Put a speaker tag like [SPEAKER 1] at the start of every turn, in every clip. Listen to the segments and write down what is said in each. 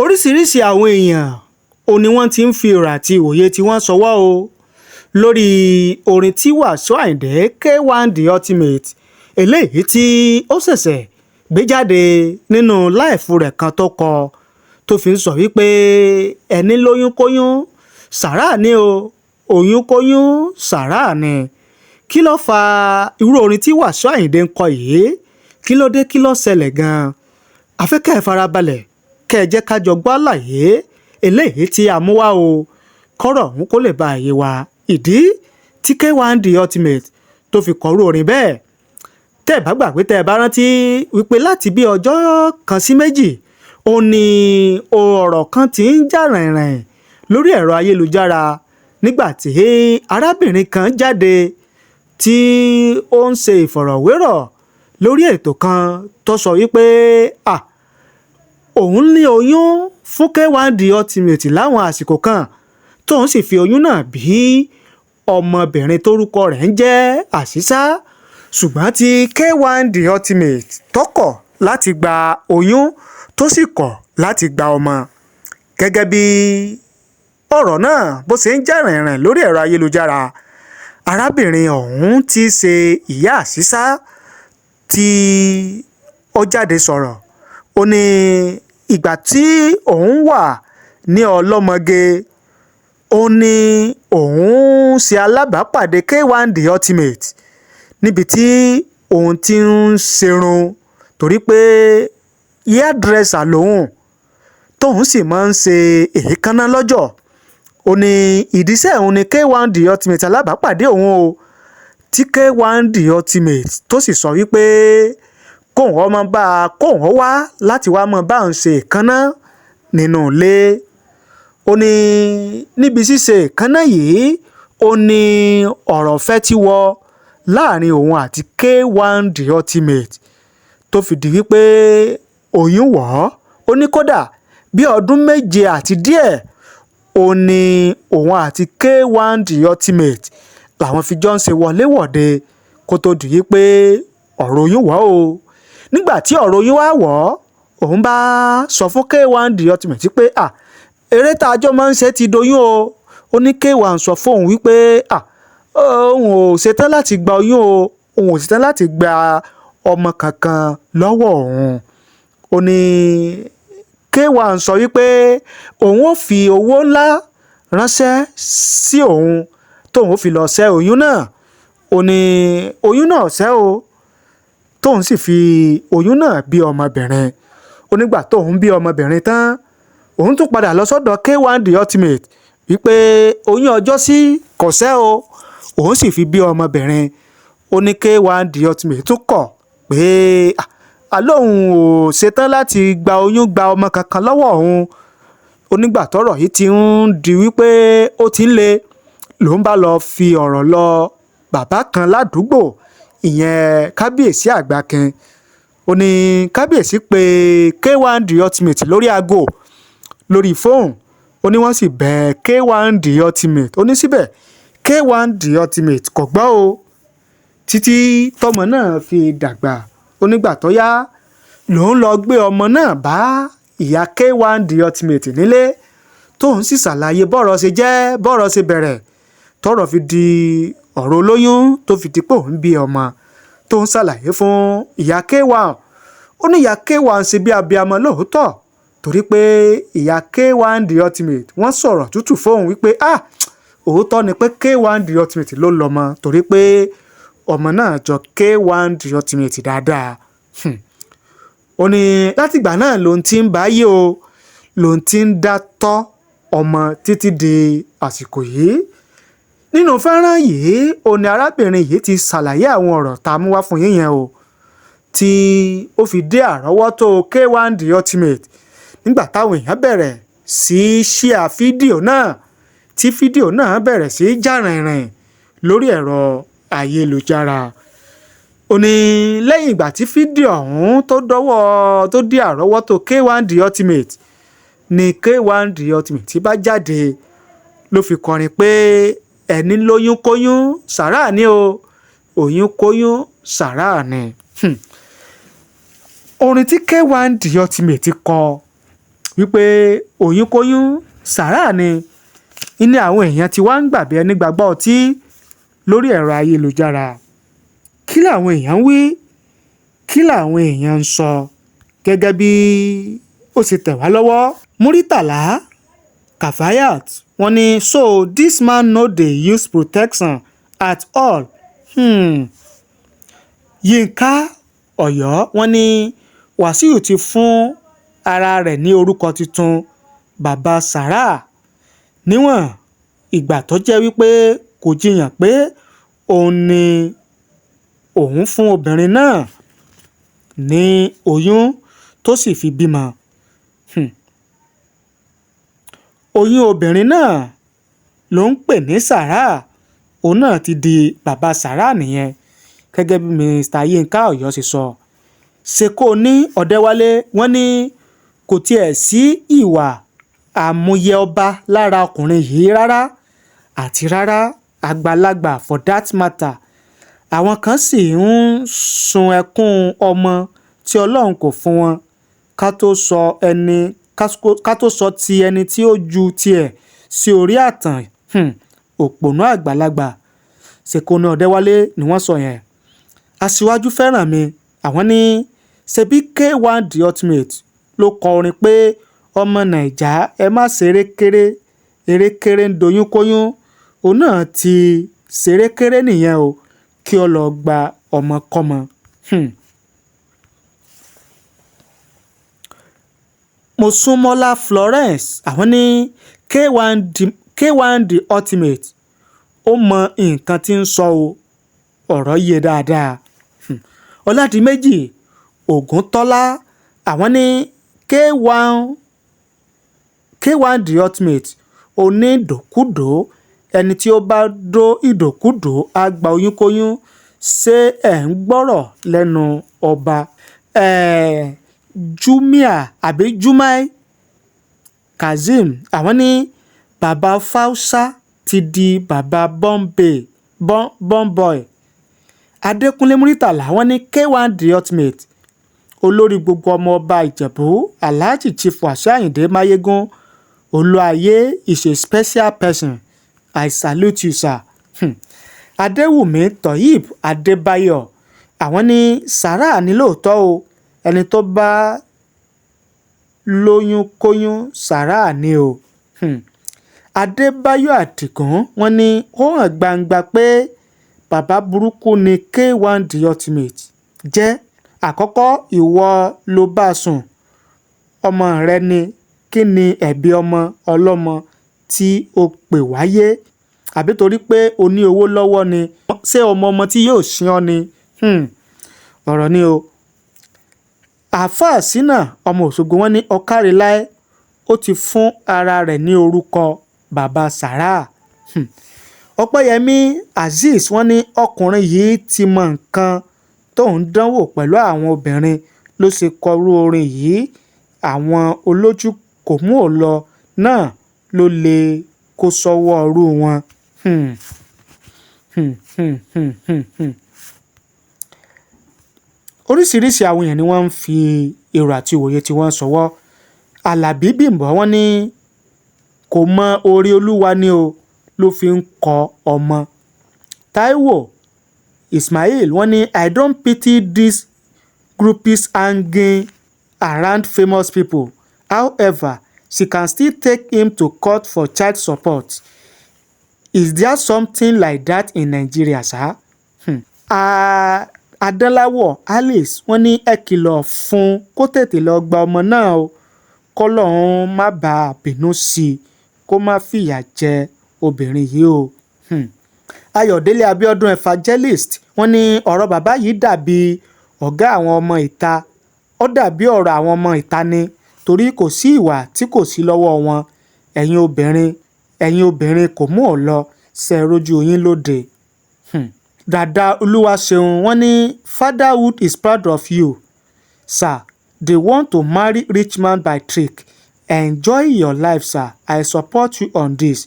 [SPEAKER 1] Oríṣiríṣiì àwọn èèyàn ò ní wọ́n ti ń fi èrò àti ìwòye tí wọ́n ṣọwọ́ o lórí orin tí Wasiu Ayinde K1 The Ultimate eléyìí tí ó ṣẹ̀ṣẹ̀ gbé jáde nínú live rẹ̀ kan tó kọ, tó fi ń sọ wípé ẹni lóyún kóyún sàrà ni o, oyún kóyún sàrà ni. Kí ló fa irú orin tí Wasiu Ayinde ń kọ yìí? Kí ló dé? Kí ló ṣẹlẹ̀ gan-an? Àfẹ́ kẹ́ ẹ farabalẹ̀, kẹ́ ẹ jẹ́ ká jọ gbọ́ àlàyé eléyìí tí a mú wá o, kọ́rọ̀ ọ̀hún kó lè bá àyè wa, ìdí tí K1 The Ultimate tó fi kọrú orin bẹ́ẹ̀. Tẹ́ ẹ bá gbàgbé, tẹ́ ẹ bá rántí wípé láti bí ọjọ́ kan sí méjì ó ní ọ̀rọ̀ kan tí ń jà rìnrìn lórí ẹ̀rọ ayélujára, nígbà tí arábìnrin kan jáde tí ó ń ṣe ìfọ̀rọ̀wérọ̀ lórí ètò kan, tó sọ wípé à òun ní oyún fún K1 The Ultimate láwọn àsìkò kan, tóun sì fi oyún náà bí ọmọbìnrin tórúkọ rẹ̀ ń jẹ́ Àṣìṣà, ṣùgbọ́n tí K1 The Ultimate tó kọ̀ láti gba oyún, tó sì kọ̀ láti gba ọmọ. Gẹ́gẹ́ bí ọ̀rọ̀ náà bó ṣe ń jà rìnrìn lórí ẹ̀rọ ayélujára, arábìnrin ọ̀hún tí í ṣe ìyá Àṣìṣà tí ó jáde sọ̀rọ̀, ó ní ìgbà tí òun wà ní ọlọ́mọge, ó ní òun ṣe alábàápàdé K1 The Ultimate níbi tí òun ti ń ṣerun, torí pé hairdresser lòun, tóun sì máa ń ṣe èékánná lọ́jọ́. Ó ní ìdíṣẹ́ òun ní K1 The Ultimate alábàápàdé òun o, tí K1 The Ultimate tó sì sọ wípé kóun ọmọ bá kóun wá láti wá mọ bá òun ṣe èékánná nínú ilé. Ó ní níbi ṣíṣe èékánná yìí, ó ní ọ̀rọ̀ fẹ́ ti wọ láàrin òun àti K1 The Ultimate, tó fi di wípé oyún wọ̀ ọ́. Ó ní kódà bí ọdún 7 àti díẹ̀, ó ní òun àti K1 The Ultimate làwọn fi jọ ń ṣe wọléwọ̀de kó tó di wípé ọ̀rọ̀ oyún wọ̀ o. Nígbà tí ọ̀rọ̀ oyún wá wọ̀ ọ́, òun bá sọ fún K1 The Ultimate pé à eré tá a jọ máa ń ṣe ti doyún o. Ó ní K1 sọ fóun wípé à òun ò ṣetán láti gba oyún o, òun ò ṣetán láti gba ọmọ kankan lọ́wọ́ òun. Ó ní K1 sọ wípé òun ò fi owó ńlá ránṣẹ́ sí òun tóun ò fi lọ ṣẹ́ oyún náà. Ó ní oyún náà ṣẹ́ o, tóun sì fi oyún náà bí ọmọbìnrin. Ó nígbà tóun bí ọmọbìnrin tán, òun tún padà lọ sọ́dọ̀ K1 The Ultimate wípé oyún ọjọ́ sí kò ṣẹ́ o, òun sì fi bí ọmọbìnrin. Ó ní K1 The Ultimate tún kọ̀ pé àlóhùn ò ṣetán láti gba oyún, gba ọmọ kankan lọ́wọ́ òun. Ó nígbà tọ́rọ̀ yìí ti ń di wípé ó ti ń le, lòun bá lọ fi ọ̀rọ̀ lọ bàbá kan ládùúgbò, ìyẹn Kábíyèsí Àgbàkin. Ó ní Kábíyèsí pé K1 The Ultimate lórí aago, lórí fóònù. Ó ní wọ́n sì bẹ K1 The Ultimate. Ó ní síbẹ̀ K1 The Ultimate kò gbọ́ o, títí tọmọ náà fi dàgbà. Ó nígbà tó yá, lòun lọ gbé ọmọ náà bá ìyá K1 The Ultimate nílé, tóun sì ṣàlàyé bọ́rọ̀ ṣe jẹ́, bọ́rọ̀ ṣe bẹ̀rẹ̀, tọ́rọ̀ fi di ọ̀rọ̀ olóyún, tó fi di pé òun bí ọmọ, tó ń ṣàlàyé fún ìyá K1. Ó ní ìyá K1 ṣe bí abiyamọ lóòótọ́, torí pé ìyá K1 The Ultimate wọ́n sọ̀rọ̀ tútù fóun wípé ah òótọ́ ni pé K1 The Ultimate ló lọ́mọ, torí pé ọmọ náà jọ K1 The Ultimate dáadáa. Ó ní látìgbà náà lòun ti ń báyé o, lòun ti ń dá tọ́ ọmọ títí di àsìkò yìí. Nínú fọ́nrán yìí, ó ní arábìnrin yìí ti ṣàlàyé àwọn ọ̀rọ̀ tá a mú wá fún yín yẹn o, tí ó fi dé àrọ́wọ́tó K1 The Ultimate, nígbà táwọn èèyàn bẹ̀rẹ̀ sí í ṣíà fídíò náà, tí fídíò náà bẹ̀rẹ̀ sí í jà rìnrìn lórí ẹ̀rọ ayélujára. Ó ní lẹ́yìn ìgbà tí fídíò ọ̀hún tó dọ́wọ́ tó dé àrọ́wọ́tó K1 The Ultimate ni K1 The Ultimate bá jáde, ló fi kọrin pé ẹni lóyún kóyún sàrà ni o, oyún kóyún sàrà ni. Orin tí K1 The Ultimate kọ, Wípé oyúnkóyún sàrà ni ní àwọn èèyàn tí wàá ń gbàgbé ẹni gbàgbọ́ ọtí lórí ẹ̀rọ ayélujára. Kí làwọn èèyàn ń wí? Kí làwọn èèyàn ń sọ? Gẹ́gẹ́ bí ó ṣe tẹ̀ wá lọ́wọ́, Muritàlá Kafayat wọ́n ní, "So this man no dey use protection at all." Yínká Ọ̀yọ́ wọ́n ní Wàsíù ti fún ara rẹ̀ ní orúkọ tuntun, Baba Sàrà, níwọ̀n ìgbà tó jẹ́ wípé kò jiyàn pé òun ni òun fún obìnrin náà ní oyún tó sì fi bímọ. Oyún obìnrin náà ló ń pè ní Sàrà, òun náà ti di Baba Sàrà nìyẹn, gẹ́gẹ́ bí Mr. Yínká Ọ̀yọ́ ṣe sọ. Ṣèkó ní Ọ̀dẹ́wálé wọ́n ní kò tiẹ̀ sí ìwà àmúyẹ ọba lára ọkùnrin yìí rárá àti rárá, àgbàlagbà for that matter. Àwọn kan sì ń sun ẹkún ọmọ tí Ọlọ́run kò fún wọn, ká tó sọ ti ẹni tí ó ju tiẹ̀ sí orí ààtàn. Òpònú àgbàlagbà. Ṣèkó ní Ọ̀dẹ́wálé ni wọ́n sọ yẹn. Aṣíwájú fẹ́ràn mi, àwọn ní ṣebí K1 The Ultimate ló kọ orin pé ọmọ Naija ẹ má ṣerékeré, erékéré ń doyúnkóyún, òun náà ti ṣerékeré nìyẹn o, kí ó lọ́ọ́ gba ọmọkọ́mọ. Mosúnmọ́lá Florence, àwọn ní K1 The Ultimate ó mọ nǹkan tí ń sọ o, ọ̀rọ̀ yé dáadáa. Ọládìméjì Ògúntọ́lá, àwọn ní K1 The Ultimate onídòkúdò, ẹni tí ó bá dó ìdòkúdò á gba oyúnkóyún, ṣé ẹ̀ ń gbọ́rọ̀ lẹ́nu ọba? Jumia àbí Jumai Kazeem, àwọn ní Baba Fausa ti di Baba Bomboy. Adékúnlé Muritàlá wọ́n ní K1 The Ultimate olórí gbogbo ọmọ ọba Ìjẹ̀bú, Alhaji Chief Wasiu Ayinde Mayegun Olúayé is a special person, I salute you, sir. Adéwùmí Toyib Adébáyọ̀, àwọn ní sàrà ní lóòótọ́ o, ẹni tó bá lóyún kóyún sàrà ni o. Adébáyọ̀ Àdìgún wọ́n ní ó hàn gbangba pé bàbá burúkú ni K1 The Ultimate jẹ́. Àkọ́kọ́, ìwọ ló bá sùn, ọmọ rẹ ní, kí ni ẹ̀bi ọmọ ọlọ́mọ tí ó pè wáyé? Àbí torí pé o ní owó lọ́wọ́ ni? Ṣé ọmọ ọmọ tí yóò sin ọ́ ni? Ọ̀rọ̀ ni o. Àáfàá Ṣínà ọmọ Òṣogbo wọ́n ní ọ̀káríláé, ó ti fún ara rẹ̀ ní orúkọ Baba Sàrà. Ọpẹ́yẹmí Azeez wọ́n ní ọkùnrin yìí ti mọ nǹkan tóun dánwò pẹ̀lú àwọn obìnrin ló ṣe kọrú orin yìí, àwọn olójú kò mú ò lọ náà ló lè kó sọ́wọ́ irú wọn. Oríṣiríṣi àwọn èèyàn ni wọ́n ń fi èrò àti ìwòye tí wọ́n ṣọwọ́. Alábí Bímbọ́ wọ́n ní kò mọ oore Olúwa ni o ló fi ń kọ ọmọ. Taiwo Ismail wọ́n ní I don't pity these groupies hanging around famous people. However, she can still take him to court for child support. Is there something like that in Nigeria, sir? Adánláwọ̀ Alice wọ́n ní ẹ kìlọ̀ fún un kó tètè lọ́ọ́ gba ọmọ náà o, kọ́lọ́run má bàa bínú sí i, kó má fìyà jẹ obìnrin yìí o. Ayọ̀délé Abíọ́dún Evangelist wọ́n ní ọ̀rọ̀ bàbá yìí dàbí ọ̀gá àwọn ọmọ ìta, ó dàbí ọ̀rọ̀ àwọn ọmọ ìta ni, torí kò sí ìwà tí kò sí lọ́wọ́ wọn. Ẹ̀yin obìnrin kò mú ò lọ ṣe rójú yín lóde. Dàdá Olúwaṣeun wọ́n ní fatherhood is proud of you, sir. They want to marry rich man by trick. Enjoy your life, sir. I support you on this.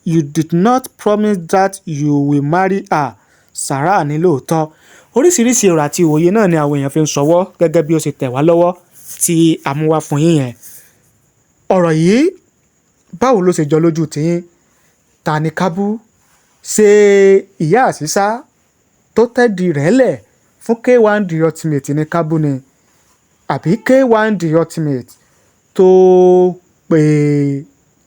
[SPEAKER 1] You did not promise that you will marry her. Sàrà ní lóòótọ́. Oríṣiríṣi èrò àti ìwòye náà ni àwọn èèyàn fi ń ṣọwọ́ gẹ́gẹ́ bí ó ṣe tẹ̀ wá lọ́wọ́ tí a mú wá fún yín yẹn. Ọ̀rọ̀ yìí, báwo ló ṣe jọ lójú tiyín? Ta ni ká bú? Ṣé ìyá Àṣìṣà tó tẹ́dí rẹ̀ lẹ̀ fún K1 The Ultimate ní ká bú ni, àbí K1 The Ultimate tó pé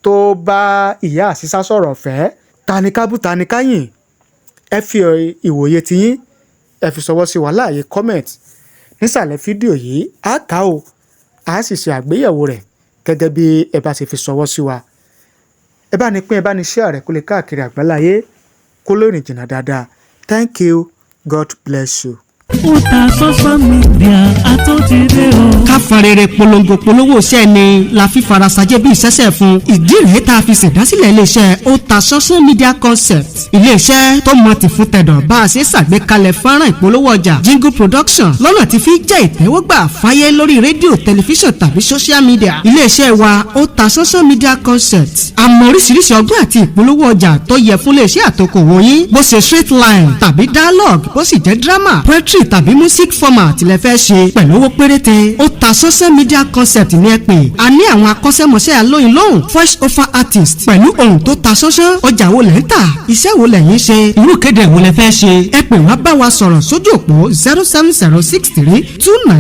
[SPEAKER 1] tó bá ìyá Àṣìṣà sọ̀rọ̀ fẹ́? Ta ni ká bú, ta ni ká yìn? Ẹ fi ìwòye tiyín, ẹ fi ṣọwọ́ sí wa láàyè comment nísàlẹ̀ fídíò yìí. Á kà ó, á sì ṣe àgbéyẹ̀wò rẹ̀ gẹ́gẹ́ bí ẹ bá ṣe fi ṣọwọ́ sí wa. Ẹ bá ní pín, ẹ bá ní share rẹ̀ kó lè káàkiri àgbáláyé, kó lè rìn jìnnà dáadáa. Thank you, God bless you.
[SPEAKER 2] Otasansan Media àtúntìdé o.
[SPEAKER 3] Ká fọn rere polongo polówó iṣẹ́ ni la fi farasajẹ́ bí ìṣẹ́ṣẹ́ fún. Ìdí rèé tá a fi ṣèdásílẹ̀ iléeṣẹ́ Otasansan Media Concept, iléeṣẹ́ tó mọ ti fún tẹ̀dọ̀ bá a ṣe ṣàgbékalẹ̀ fọ́nrán ìpolówó ọjà, jingle production, lọ́nà tí fi jẹ́ ìtẹ́wọ́gbà fáyé lórí rédíò, tẹlifíṣàn tàbí social media. Iléeṣẹ́ wa Otasansan Media Concept, àmọ́ oríṣiríṣi ọgbọ́n àti ìpolówó ọjà tó yẹ fún iléeṣẹ́ àtòkòwò yín, bó ṣe straight line tàbí dialogue, bó sì jẹ́ drama, poetry tàbí music format lẹ fẹ́ ṣe pẹ̀lú owó péréte, Otasansan Media Concept ní ẹ pè. A ní àwọn akọ́ṣẹ́mọṣẹ́ alóyin lóhùn, voice over artist pẹ̀lú ohùn tó ta sánsán. Ọjà wo lẹ́ ń tà? Iṣẹ́ wo lẹ̀yin ṣe? Irú kéde wo lẹ fẹ́ ṣe? Ẹ pè wá, bá wa sọ̀rọ̀ sójú òpó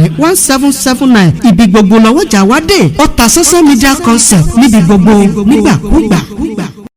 [SPEAKER 3] 07063291779. Ibi gbogbo lọ́wọ́jà wá dé. Otasansan Media Concept, níbi gbogbo, nígbàkúgbà.